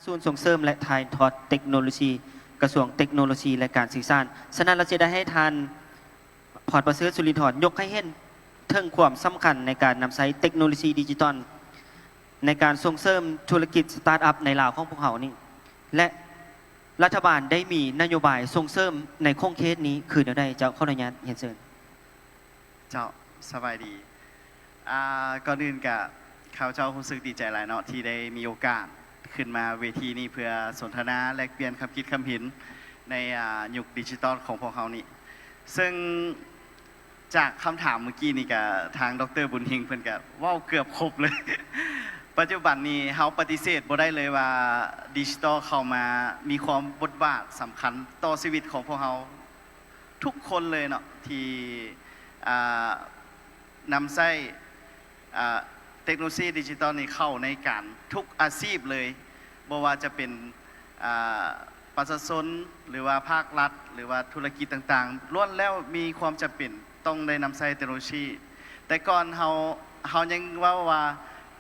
ສູນສົ່ງເສີມ ແລະ ຖ່າຍທອດເຕັກໂນໂລຊີ ກະຊວງເຕັກໂນໂລຊີ ແລະ ການສື່ສານ. ສະນັ້ນ ລາວຈະໄດ້ໃຫ້ທ່ານ ພອນປະເສີດ ສຸລິນທອນ ຍົກໃຫ້ເຫັນເຖິງຄວາມສຳຄັນໃນການນຳໃຊ້ເຕັກໂນໂລຊີດິຈິຕອນ ໃນການສົ່ງເສີມທຸລະກິດສະຕາດອັບໃນລາວຂອງພວກເຮົານີ້ ແລະ ລັດຖະບານໄດ້ມີນະໂຍບາຍສົ່ງເສີມໃນຂົງເຂດນີ້ຄືແນວໃດ? ເຈົ້າ ຂໍອະນຸຍາດຮຽນເຊີນ. ເຈົ້າ ສະບາຍດີ. ອ່າ ກ່ອນອື່ນກະ ຂ້າພະເຈົ້າຮູ້ສຶກດີໃຈຫຼາຍເນາະ ທີ່ໄດ້ມີໂອກາດຂຶ້ນມາເວທີນີ້ ເພື່ອສົນທະນາແລກປ່ຽນຄຳຄິດຄຳເຫັນໃນ ອ່າ ຍຸກດິຈິຕອນຂອງພວກເຮົານີ້. ເຊິ່ງຈາກຄຳຖາມມື້ກີ້ນີ້ກະ ທາງ ດຣ ບຸນເຮັງ ເພິ່ນກະເວົ້າເກືອບຄົບເລີຍ. ປັດຈຸບັນນີ້ເຮົາປະຕິເສດບໍ່ໄດ້ເລີຍວ່າ ດິຈິຕອນເຂົ້າມາມີຄວາມບົດບາດສຳຄັນຕໍ່ຊີວິດຂອງພວກເຮົາ ທຸກຄົນເລີຍເນາະ ທີ່ ອ່າ ນຳໃຊ້ ອ່າ ເຕັກໂນໂລຊີດິຈິຕອນນີ້ເຂົ້າໃນການທຸກອາຊີບເລີຍ, ບໍ່ວ່າຈະເປັນ ອ່າ ປະຊາຊົນ ຫຼືວ່າພາກລັດ ຫຼືວ່າທຸລະກິດຕ່າງໆ ລ້ວນແລ້ວມີຄວາມຈຳເປັນຕ້ອງໄດ້ນຳໃຊ້ເຕັກໂນໂລຊີ. ແຕ່ກ່ອນເຮົາ ເຮົາຍັງເວົ້າວ່າ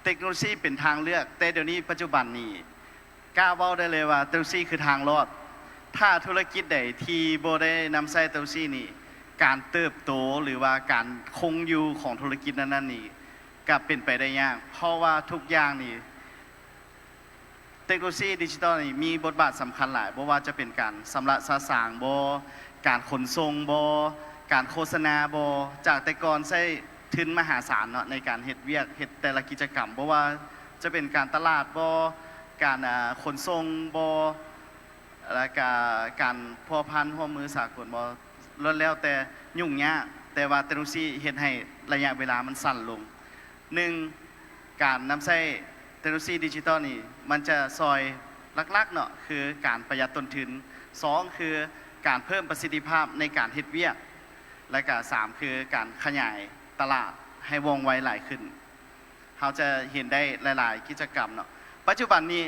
ເຕັກໂນໂລຊີເປັນທາງເລືອກ, ແຕ່ດຽວນີ້ປັດຈຸບັນນີ້ ກ້າເວົ້າໄດ້ເລີຍວ່າເຕັກໂນໂລຊີຄືທາງລອດ. ຖ້າທຸລະກິດໃດທີ່ບໍ່ໄດ້ນຳໃຊ້ເຕັກໂນໂລຊີນີ້ ການເຕີບໂຕ ຫຼືວ່າການຄົງຢູ່ຂອງທຸລະກິດນັ້ນໆນີ້ ກະເປັນໄປໄດ້ຍາກ, ເພາະວ່າທຸກຢ່າງນີ້ ເຕັກໂນໂລຊີດິຈິຕອນນີ້ມີບົດບາດສຳຄັນຫຼາຍ, ບໍ່ວ່າຈະເປັນການຊຳລະສະສາງບໍ, ການຂົນສົ່ງບໍ, ການໂຄສະນາບໍ, ຈາກແຕ່ກ່ອນໃຊ້ທຶນມະຫາສານເນາະ ໃນການເຮັດວຽກ ເຮັດແຕ່ລະກິດຈະກຳ, ບໍ່ວ່າ ຈະເປັນການຕະຫຼາດບໍ, ການ ເອີ ຂົນສົ່ງບໍ ແລະກະການພົວພັນຮ່ວມມືສາກົນບໍ, ລ້ວນແລ້ວແຕ່ຫຍຸ້ງຍາກ, ແຕ່ວ່າເຕັກໂນໂລຊີເຮັດໃຫ້ໄລຍະເວລາມັນສັ້ນລົງ. ໜຶ່ງ ການນຳໃຊ້ເຕັກໂນໂລຊີດິຈິຕອນນີ້ ມັນຈະຊ່ອຍຫຼັກໆເນາະ ຄືການປະຢັດຕົ້ນທຶນ, ສອງ ຄືການເພີ່ມປະສິດທິພາບໃນການເຮັດວຽກ, ແລະກະ ສາມ ຄືການຂະຫຍາຍຕະຫຼາດໃຫ້ວ່ອງໄວຫຼາຍຂຶ້ນ. ເຮົາຈະເຫັນໄດ້ຫຼາຍໆກິດຈະກຳເນາະ. ປັດຈຸບັນນີ້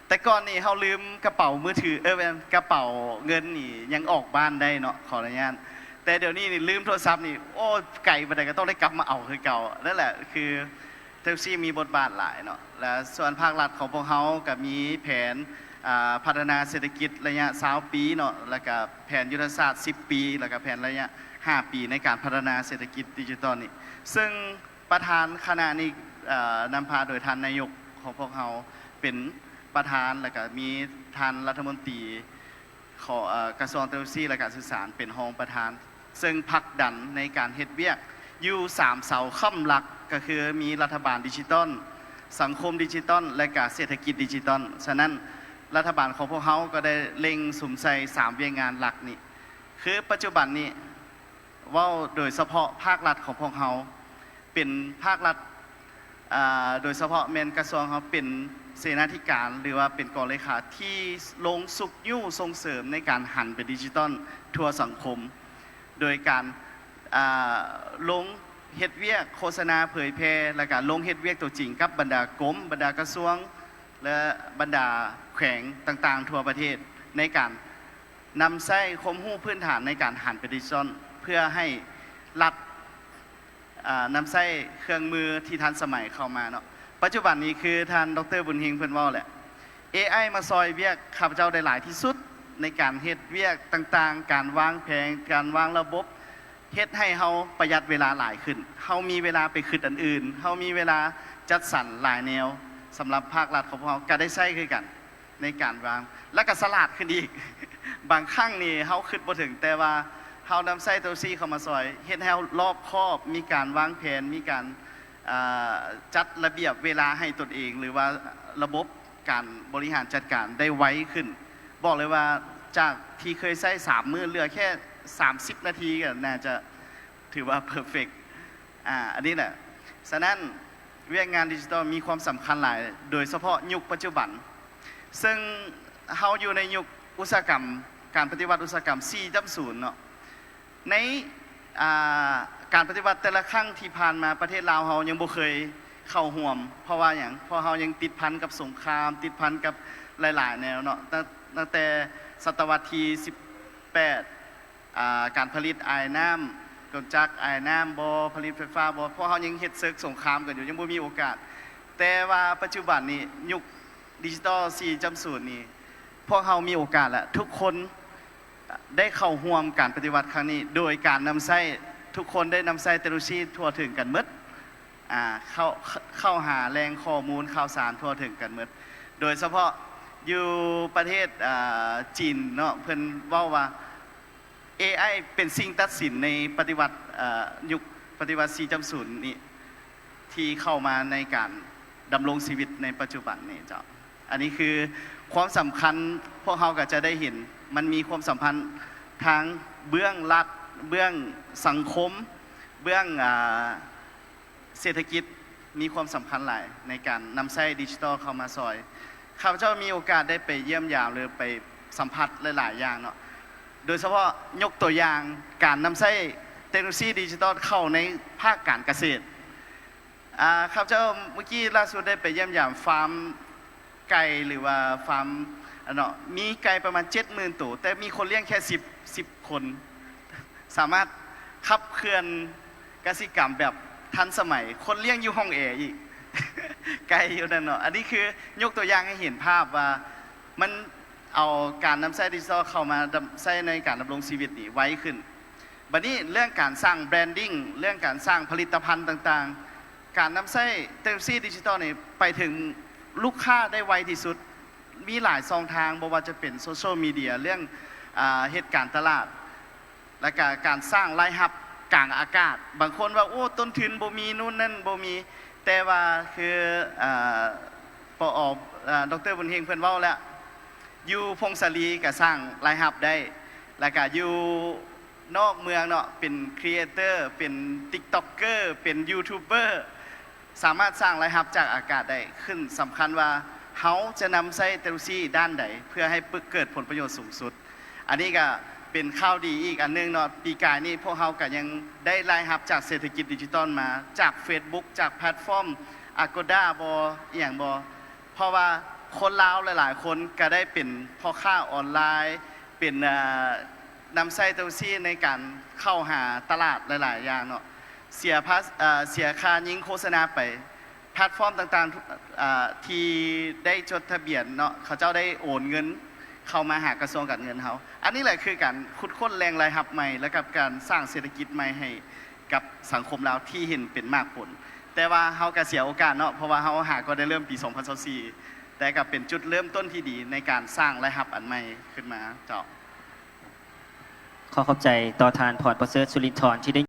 ແຕ່ກ່ອນນີ້ເຮົາລືມກະເປົາມືຖື ເອີ ແມ່ນ ກະເປົາເງິນນີ້ຍັງອອກບ້ານໄດ້ເນາະ, ຂໍອະນຸຍາດ. ແຕ່ດຽວນີ້ນີ້ລືມໂທລະສັບນີ້ ໂອ້ ໄກປານໃດກໍຕ້ອງໄດ້ກັບມາເອົາຄືເກົ່າ. ນັ້ນແຫຼະ ຄືເຕັກໂນໂລຊີມີບົດບາດຫຼາຍເນາະ. ແລະສ່ວນພາກລັດຂອງພວກເຮົາກໍມີແຜນ ອາ ພັດທະນາເສດຖະກິດໄລຍະຊາວປີເນາະ, ແລະກະແຜນຍຸດທະສາດສິບປີ, ແລະກະແຜນໄລຍະຫ້າປີໃນການພັດທະນາເສດຖະກິດດິຈິຕອນນີ້. ເຊິ່ງ ປະທານຄະນະນີ້ ເອີ ນຳພາໂດຍທ່ານນາຍົກຂອງພວກເຮົາເປັນປະທານ, ແລ້ວກະມີທ່ານລັດຖະມົນຕີຂອງ ເອີ ກະຊວງເຕັກໂນໂລຊີ ແລະ ການສື່ສານເປັນຮອງປະທານ, ເຊິ່ງຜັກດັນໃນການເຮັດວຽກຢູ່ສາມເສົາຄ້ຳຫຼັກ, ກໍຄືມີລັດຖະບານດິຈິຕອນ, ສັງຄົມດິຈິຕອນ ແລະ ກະເສດຖະກິດດິຈິຕອນ. ສະນັ້ນ ລັດຖະບານຂອງພວກເຮົາກໍໄດ້ເລັ່ງສຸມໃສ່ສາມວຽກງານຫຼັກນີ້. ຄືປັດຈຸບັນນີ້ ເວົ້າໂດຍສະເພາະພາກລັດຂອງພວກເຮົາ ເປັນພາກລັດ ອາ ໂດຍສະເພາະແມ່ນກະຊວງເຮົາເປັນເສນາທິການ ຫຼືວ່າເປັນກອງເລຂາທີ່ລົງຊຸກຍູ້ສົ່ງເສີມໃນການຫັນໄປດິຈິຕອນທົ່ວສັງຄົມ ໂດຍການ ອາ ລົງເຮັດວຽກໂຄສະນາເຜີຍແຜ່ ແລ້ວກະລົງເຮັດວຽກຕົວຈິງກັບບັນດາກົມ, ບັນດາກະຊວງ ແລະ ບັນດາແຂວງຕ່າງໆທົ່ວປະເທດ ໃນການ ນຳໃຊ້ຄວາມຮູ້ພື້ນຖານໃນການຫັນໄປດິຈິຕອນ ເພື່ອໃຫ້ລັດ ອາ ນຳໃຊ້ເຄື່ອງມືທີ່ທັນສະໄໝເຂົ້າມາເນາະ. ປັດຈຸບັນນີ້ຄືທ່ານ ດຣ ບຸນເຮັງ ເພິ່ນເວົ້າແຫຼະ ເອໄອ ມາຊ່ອຍວຽກຂ້າພະເຈົ້າໄດ້ຫຼາຍທີ່ສຸດ ໃນການເຮັດວຽກຕ່າງໆ, ການວາງແຜນ, ການວາງລະບົບ ເຮັດໃຫ້ເຮົາປະຢັດເວລາຫຼາຍຂຶ້ນ, ເຮົາມີເວລາໄປຄິດອັນອື່ນ, ເຮົາມີເວລາຈັດສັນຫຼາຍແນວ. ສຳລັບພາກລັດຂອງພວກເຮົາກໍໄດ້ໃຊ້ຄືກັນ ໃນການວາງ ແລະກະສະຫຼາດຂຶ້ນອີກ. ບາງຄັ້ງນີ້ເຮົາຄິດບໍ່ເຖິງ ແຕ່ວ່າເຮົານຳໃຊ້ໂຕຊີເຂົ້າມາຊ່ອຍ ເຮັດໃຫ້ເຮົາລອບຄອບ, ມີການວາງແຜນ, ມີການ ອາ ຈັດລະບຽບເວລາໃຫ້ຕົນເອງ ຫຼືວ່າລະບົບການບໍລິຫານຈັດການໄດ້ໄວຂຶ້ນ. ບອກເລີຍວ່າຈາກທີ່ເຄີຍໃຊ້ສາມມື້ ເຫຼືອແຄ່ສາມສິບນາທີ ກໍໜ້າຈະຖືວ່າເພີເຟັກ. ອາ ອັນນີ້ແຫຼະ. ສະນັ້ນ ວຽກງານດິຈິຕອນມີຄວາມສຳຄັນຫຼາຍ ໂດຍສະເພາະຍຸກປັດຈຸບັນ, ເຊິ່ງເຮົາຢູ່ໃນຍຸກອຸດສາຫະກຳ ການປະຕິວັດອຸດສາຫະກຳສີ່ຈຸດສູນເນາະ. ໃນ ອາ ການປະຕິວັດແຕ່ລະຄັ້ງທີ່ຜ່ານມາ ປະເທດລາວເຮົາຍັງບໍ່ເຄີຍເຂົ້າຮ່ວມ. ເພາະວ່າຫຍັງ? ເພາະເຮົາຍັງຕິດພັນກັບສົງຄາມ, ຕິດພັນກັບຫຼາຍໆແນວເນາະ. ຕັ້ງ ຕັ້ງແຕ່ສະຕະວັດທີສິບແປດ ອາ ການຜະລິດອາຍນ້ຳ, ກົນຈັກອາຍນ້ຳບໍ, ຜະລິດໄຟຟ້າບໍ, ພວກເຮົາຍັງເຮັດເສິກສົງຄາມກັນຢູ່, ຍັງບໍ່ມີໂອກາດ. ແຕ່ວ່າປັດຈຸບັນນີ້ ຍຸກ ດິຈິຕອລສີ່ຈຸດສູນນີ້ ພວກເຮົາມີໂອກາດ ແລະ ທຸກຄົນໄດ້ເຂົ້າຮ່ວມການປະຕິວັດຄັ້ງນີ້ ໂດຍການນຳໃຊ້ ທຸກຄົນໄດ້ນຳໃຊ້ເຕັກໂນໂລຊີທົ່ວເຖິງກັນໝົດ ອ່າ ເຂົ້າ ເຂົ້າຫາແຫຼ່ງຂໍ້ມູນຂ່າວສານທົ່ວເຖິງກັນໝົດ ໂດຍສະເພາະຢູ່ປະເທດ ອ່າ ຈີນເນາະ ເພິ່ນເວົ້າວ່າ ເອໄອ ເປັນສິ່ງຕັດສິນໃນປະຕິວັດ ເອີ ຍຸກປະຕິວັດສີ່ຈຸດສູນນີ້ ທີ່ເຂົ້າມາໃນການດຳລົງຊີວິດໃນປັດຈຸບັນນີ້ເຈົ້າ. ອັນນີ້ຄືຄວາມສຳຄັນ ພວກເຮົາກໍຈະໄດ້ເຫັນ ມັນມີຄວາມສຳພັນທາງເບື້ອງລັດ ເບື້ອງສັງຄົມ ເບື້ອງ ອ່າ ເສດຖະກິດ ມີຄວາມສຳຄັນຫຼາຍໃນການນຳໃຊ້ດິຈິຕອລເຂົ້າມາຊ່ອຍ. ຂ້າພະເຈົ້າມີໂອກາດໄດ້ໄປຢ້ຽມຢາມ ຫຼື ໄປສຳຜັດຫຼາຍໆຢ່າງເນາະ ໂດຍສະເພາະຍົກຕົວຢ່າງການນຳໃຊ້ເຕັກໂນໂລຊີດິຈິຕອລເຂົ້າໃນພາກການກະເສດ. ອ່າ ຂ້າພະເຈົ້າມື້ກີ້ລ່າສຸດໄດ້ໄປຢ້ຽມຢາມຟາມໄກ່ ຫຼືວ່າຟາມ ອັນເນາະ ມີໄກ່ປະມານເຈັດໝື່ນໂຕ ແຕ່ມີຄົນລ້ຽງແຄ່ສິບ ສິບຄົນ ສາມາດຂັບເຄື່ອນກະສິກຳແບບທັນສະໄໝ ຄົນລ້ຽງຢູ່ຫ້ອງແອອີກ ໄກ່ຢູ່ນັ້ນເນາະ. ອັນນີ້ຄືຍົກຕົວຢ່າງໃຫ້ເຫັນພາບວ່າ ມັນເອົາການນຳໃຊ້ດິຈິຕອລເຂົ້າມາດຳ ໃຊ້ໃນການດຳລົງຊີວິດນີ້ໄວຂຶ້ນ. ບັດນີ້ເລື່ອງການສ້າງແບຣນດິງ ເລື່ອງການສ້າງຜະລິດຕະພັນຕ່າງໆ ການນຳໃຊ້ເຕັກໂນໂລຊີດິຈິຕອລນີ້ໄປເຖິງລູກຄ້າໄດ້ໄວທີ່ສຸດ ມີຫຼາຍຊ່ອງທາງ ບໍ່ວ່າຈະເປັນໂຊຊຽວມີເດຍ ເລື່ອງ ອາ ເຮັດການຕະຫຼາດ ແລະກະການສ້າງລາຍຮັບກາງອາກາດ. ບາງຄົນວ່າ ໂອ້ ຕົ້ນທຶນບໍ່ມີ ນູ້ນນັ້ນບໍ່ມີ ແຕ່ວ່າຄື ອາ ປອ ອາ ດຣ ບຸນເຮັງເພິ່ນເວົ້າແລ້ວ ຢູ່ຜົ້ງສາລີກະສ້າງລາຍຮັບໄດ້ ແລະກະຢູ່ນອກເມືອງເນາະ ເປັນຄຣີເອເຕີ ເປັນຕິກຕັອກເກີ ເປັນຢູທູບເບີ ສາມາດສ້າງລາຍຮັບຈາກອາກາດໄດ້. ຂຶ້ນສຳຄັນວ່າເຮົາຈະນຳໃຊ້ເຕັກໂນໂລຊີດ້ານໃດ ເພື່ອໃຫ້ເກີດຜົນປະໂຫຍດສູງສຸດ. ອັນນີ້ກະເປັນຂ່າວດີອີກອັນໜຶ່ງເນາະ ປີກາຍນີ້ພວກເຮົາກະຍັງໄດ້ລາຍຮັບຈາກເສດຖະກິດດິຈິຕອນມາ ຈາກເຟສບຸກ ຈາກແພລດຟອມອາໂກດາບໍ ອີ່ຫຍັງບໍ ເພາະວ່າຄົນລາວຫຼາຍໆຄົນກະໄດ້ເປັນພໍ່ຄ້າອອນລາຍ ເປັນ ເອີ ນຳໃຊ້ເຕັກໂນໂລຊີໃນການເຂົ້າຫາຕະຫຼາດຫຼາຍໆຢ່າງເນາະ ເສຍພາ ເອີ ເສຍຄ່າຍິງໂຄສະນາໄປ ແພລດຟອມຕ່າງໆ ອາ ທີ່ໄດ້ຈົດທະບຽນເນາະ ເຂົາເຈົ້າໄດ້ໂອນເງິນເຂົ້າມາຫາກະຊວງການເງິນເຮົາ. ອັນນີ້ແຫຼະຄືການຂຸດຄົ້ນແຫຼ່ງລາຍຮັບໃໝ່ ແລະກັບການສ້າງເສດຖະກິດໃໝ່ໃຫ້ກັບສັງຄົມລາວທີ່ເຫັນເປັນໝາກຜົນ. ແຕ່ວ່າເຮົາກະເສຍໂອກາດເນາະ ເພາະວ່າເຮົາຫາກໍໄດ້ເລີ່ມປີສອງພັນຊາວສີ່ ແຕ່ກະເປັນຈຸດເລີ່ມຕົ້ນທີ່ດີໃນການສ້າງລາຍຮັບອັນໃໝ່ຂຶ້ນມາເຈົ້າ. ຂໍຂອບໃຈຕໍ່ທ່ານ ພອນປະເສີດ ສຸລິນທອນ ທີ່ໄດ້